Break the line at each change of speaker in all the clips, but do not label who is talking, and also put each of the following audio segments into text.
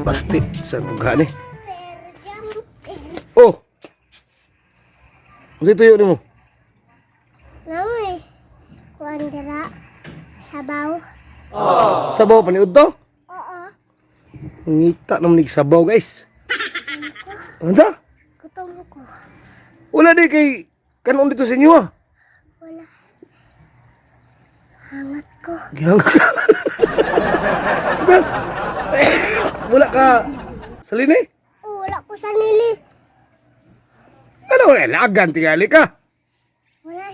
Pasti sa pagkain eh.
Jumper.
Oh. Unsa tuyo nimo?
Namoy. Kuan dira. Sabaw.
Sabaw paniud to?
Oo.
Ngita naman ni sabaw, guys. Unsa?
Gutom ko.
Wala di kay kanon dito sa inyo ah.
Wala. Hangat ko.
Gihang ka. Wala ka sa lini?
Oo, wala ko sa nili.
Ano wala lagan tingali ka.
Wala.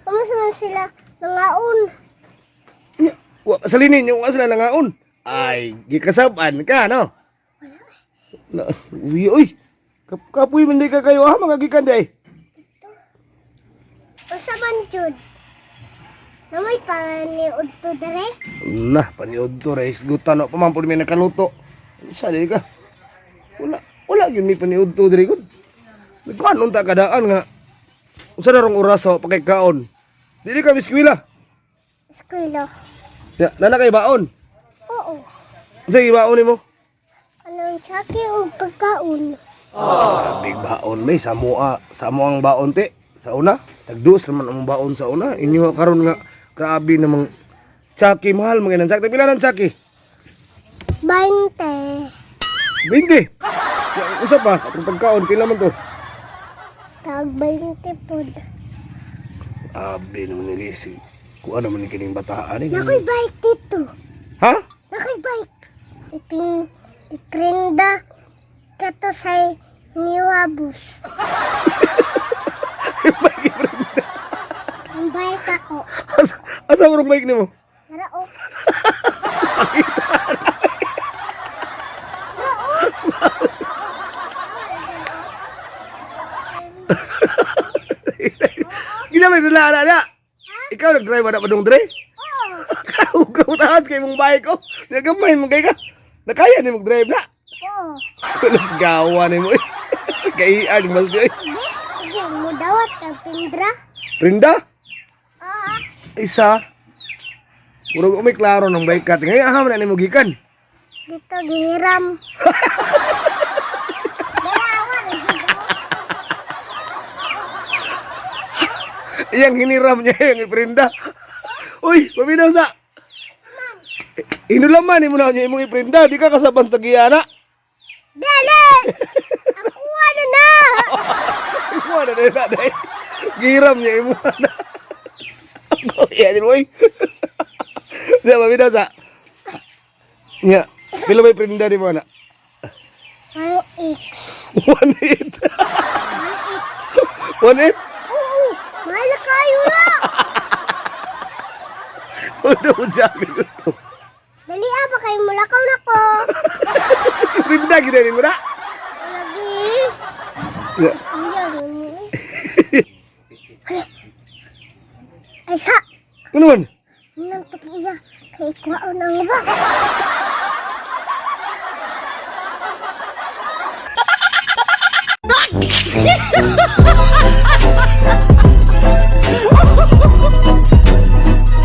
Umus man sila nangaon.
Nya, sa lini nyo wa sila nangaon. Ay, gikasab-an ka no.
Wala.
Na, uy, uy. Kapoy man di ka kayo ah, mga gikan di ay.
Usa man jud. Namoy paniud to dere.
Nah, paniud to rice gutan no pa man pud may nakaluto. Sa di ka. Wala, wala gyud may paniud to diri gud. Nagkuan unta kadaan nga. Unsa na rong oras sa pakikaon? Dili ka eskwela.
Eskwela.
Ya, nana kay baon.
Oo.
Unsa baon nimo?
Anong tsaki o pagkaon?
Grabe baon may sa moa, sa mo ang baon te. Sa una, tagdos naman ang baon sa una. Inyo karon nga grabe namang tsaki mahal mga nang tsaki. Pila nang tsaki?
20.
20. Ya, unsa pa? Atong pagkaon pila man to?
Tag 20 pod.
Grabe naman ni guys. Kuha naman ni kining bataan eh.
Nakoy bike dito.
Ha?
Nakoy bike. Ipin iprinda kato sa New Abus. Ang bike ako.
Asa, asa mo rong bike nimo?
Tara oh.
Gina may dala na na. Ikaw nag-drive na padung dre?
Oo.
Ikaw taas kay mong bike oh. Nagamay mo kay ka. Nakaya ni mong drive na.
Oo.
Tulos gawa ni mo. Eh. Kaian mas di. Eh.
Sige, sige, mo dawat ang pindra.
Rinda?
Ah,
Isa. Murag may klaro ng bike ka. Tingay aham na nimo gikan.
Dito gihiram. Dalawa, nagigawat.
Iyang hiniram niya iyang iprinda. Uy, paminaw sa. Inulaman ni mo na niya imong iprinda, di ka kasaban sa giyana.
Dali! Ako ano na!
Imo na na na. Giram niya imo na. Ako iya din oy. Di paminaw sa. Nya, pila may prinda ni mo na?
1X.
1.8. 1.8?
Oo! Mahal kayo na!
Ano mo dyan?
Dali ah, baka yung mulakaw na ko.
Prinda gina ni mo na.
Lagi.
Ya.
Ang yan. Ay, ay sa!
Ano man?
Nang tag-iya. Kay ikuhaon ang ba?